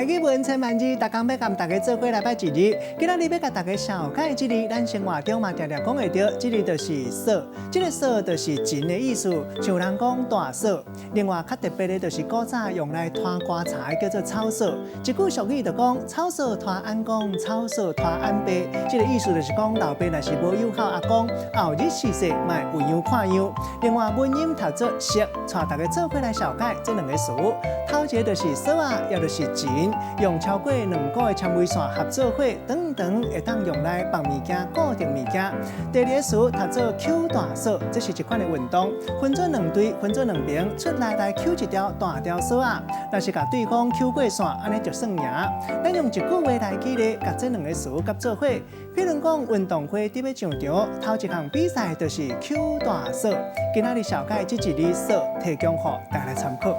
台語文千萬字，逐工欲共大家做伙來掰一字。今仔日欲共大家紹解這字，咱生活中嘛定定講會著，這字就是索，這个索就是錢的意思，像人講大索。另外較特別的就是古早用來拖棺材叫做草索。一句俗語就講草索拖翁公，草索拖翁爸，這个意思就是講老爸若是無有孝阿公，後日逝世嘛會有樣看樣。另外文音讀做色，帶大家做伙來紹解這兩个詞。頭一个就是索仔，也就是錢。用超過兩股的纖維線合做伙，長長會當用來綁物件、固定物件。第二个詞讀做搝大索，這是一款的運動，分做兩隊，分做兩邊，出來來搝一條大條索仔，若是共對方搝過線，按呢就算贏。咱用一句話來舉例，共這兩个詞合做伙。比如講運動會佇欲上場，頭一項比賽就是搝大索。今仔日紹解這一字索，提供予大家來參考。